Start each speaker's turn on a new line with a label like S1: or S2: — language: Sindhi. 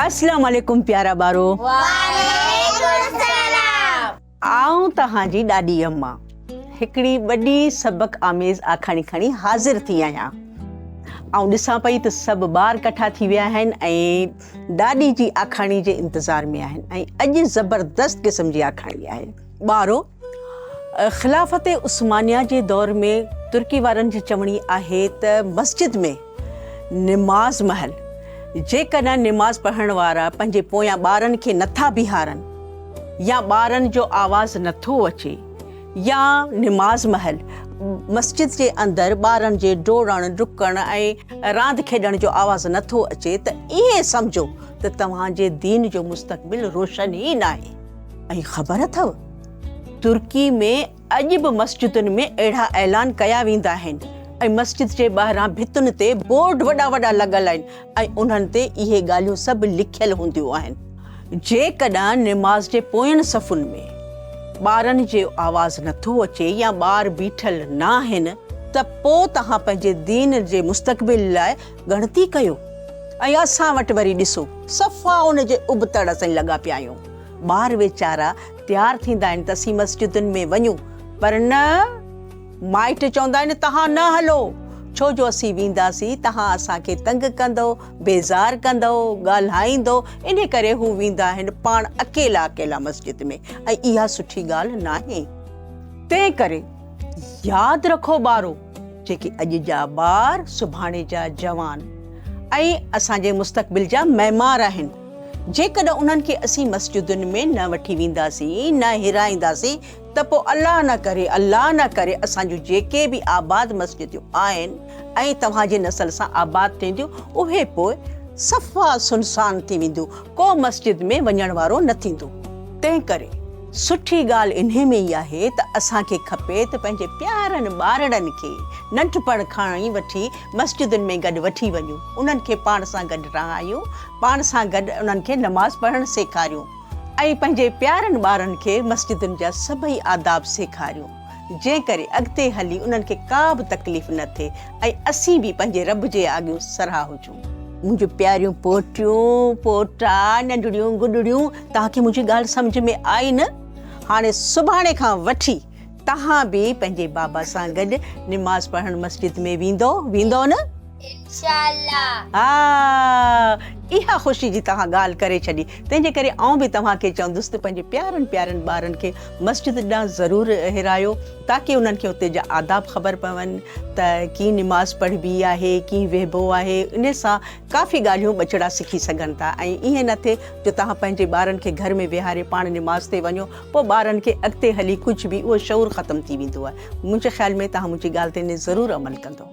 S1: اسلام عليڪم پيارا ٻارو.
S2: وعليڪم السلام.
S1: آئون توهان جي ڏاڏي اما هڪڙي وڏي سبق آميز آکاڻي کڻي حاضر ٿي آهيان. آئون ڏسان پئي ته سڀ ٻار ڪٺا ٿي ويا آهن ۽ ڏاڏي جي آکاڻي جي انتظار ۾ آهن ۽ اڄ زبردست قسم جي آکاڻي آهي. ٻارو خلافت عثمانيه جي دور ۾ ترڪي وارن جي چوڻي آهي ته مسجد ۾ نماز مهل جيڪڏهن نماز پڙهڻ وارا پنهنجي پويان ٻارن کي نٿا بيهارن يا ٻارن جو آواز نٿو اچي يا نماز مهل مسجد جي اندر ٻارن جي ڊوڙڻ، ڊڪڻ ۽ راند کيڏڻ جو آواز نٿو اچي ته ائين سمجهو ته توهان جي دين جو مستقبل روشن ئي ناهي. ۽ خبر اٿو ترڪي ۾ اڄ به مسجدن ۾ اهڙا اعلان ڪيا ويندا آهن ۽ مسجد جي ٻاهران ڀتن تي بورڊ وڏا وڏا لڳل آهن ۽ انهن تي اهي ڳالهيون سڀ لکيل هونديون آهن. جيڪڏهن نماز جي پوين صفن ۾ ٻارن جو آواز نٿو اچي يا ٻار بيٺل ناهن ته پوء توهان پنهنجي دين جي مستقبل لاء ڳڻتي ڪيو ۽ اسان وٽ وري ڏسو صفا ان جي ابتڙ اسين لڳا پيا آهيون. ٻار ويچارا تيار ٿيندا آهن ته اسين مسجدن ۾ وڃون پر نه مائٽ چوندا آهن توهان نه هلو ڇو جو اسين وينداسين توهان اسان کي تنگ ڪندؤ، بيزار ڪندؤ، ڳالهائيندؤ انهي ڪري هو ويندا آهن پاڻ اڪيلا اڪيلا مسجد ۾ ۽ اها سٺي ڳالهه ناهي. تنهن ڪري ياد رکو ٻارو جيڪي اڄ جا ٻار سڀاڻي جا جوان ۽ اسان جي مستقبل جا معمار آهن جيڪڏهن انهن کي اسين مسجدن ۾ نه وٺي وينداسين نه هيرائينداسين ته پوء الله نه ڪري الله نه ڪري اسان جون جيڪي به آباد مسجدون آهن ۽ توهان جي نسل سان آباد ٿينديون اهي پوء صفا سنسان ٿي وينديون ڪو مسجد ۾ وڃڻ وارو نه ٿيندو. تنهن ڪري سٺي ڳالهه انهي ۾ ئي آهي ته اسان کي کپي ته پنهنجي پيارن ٻارڙن کي ننڍپڻ کان ئي وٺي مسجدن ۾ گڏ وٺي وڃون انهن کي پاڻ سان گڏ رهايون پاڻ سان گڏ انهن کي نماز پڙهڻ سيکاريون ۽ پنهنجي پيارن ٻارن کي مسجدن جا سڀئي آداب سيکاريون. جنهن ڪري اڳتي هلي انهن کي ڪا به تڪليف نه ٿئي ۽ اسين به پنهنجي رب جي آڳيون سرها هجون. منهنجون پياريون پوٽيون، پوٽا، ننڍڙيون گڏڙيون، توهان کي منهنجي ڳالهه سمجهه ۾ آئي نه؟ هاڻي سڀاڻي کان وٺي توهان به پنهنجي بابا سان گڏ نماز پڙهڻ مسجد ۾ ويندؤ، ويندؤ نه؟
S2: انشاء الله.
S1: ها، اها خوشي جي توهان ڳالهه ڪري ڇڏي، تنهن جي ڪري آئون به توهان کي چوندس ته پنهنجي پيارن پيارن ٻارن کي مسجد ڏانهن ضرور هيرايو تاڪه انهن کي اتي جا آداب خبر پون ته ڪيئن نماز پڙهبي آهي، ڪيئن ويهبو آهي، انهي سان ڪافي ڳالهيون ٻچڙا سکي سگهن ٿا ۽ ائين نه ٿئي جو توهان پنهنجي ٻارن کي گهر ۾ ويهاري پاڻ نماز تي وڃو پوء ٻارن کي اڳتي هلي ڪجهه به اهو شعور ختم ٿي ويندو آهي. منهنجي خيال ۾ توهان منهنجي ڳالهه تي ضرور عمل ڪندو.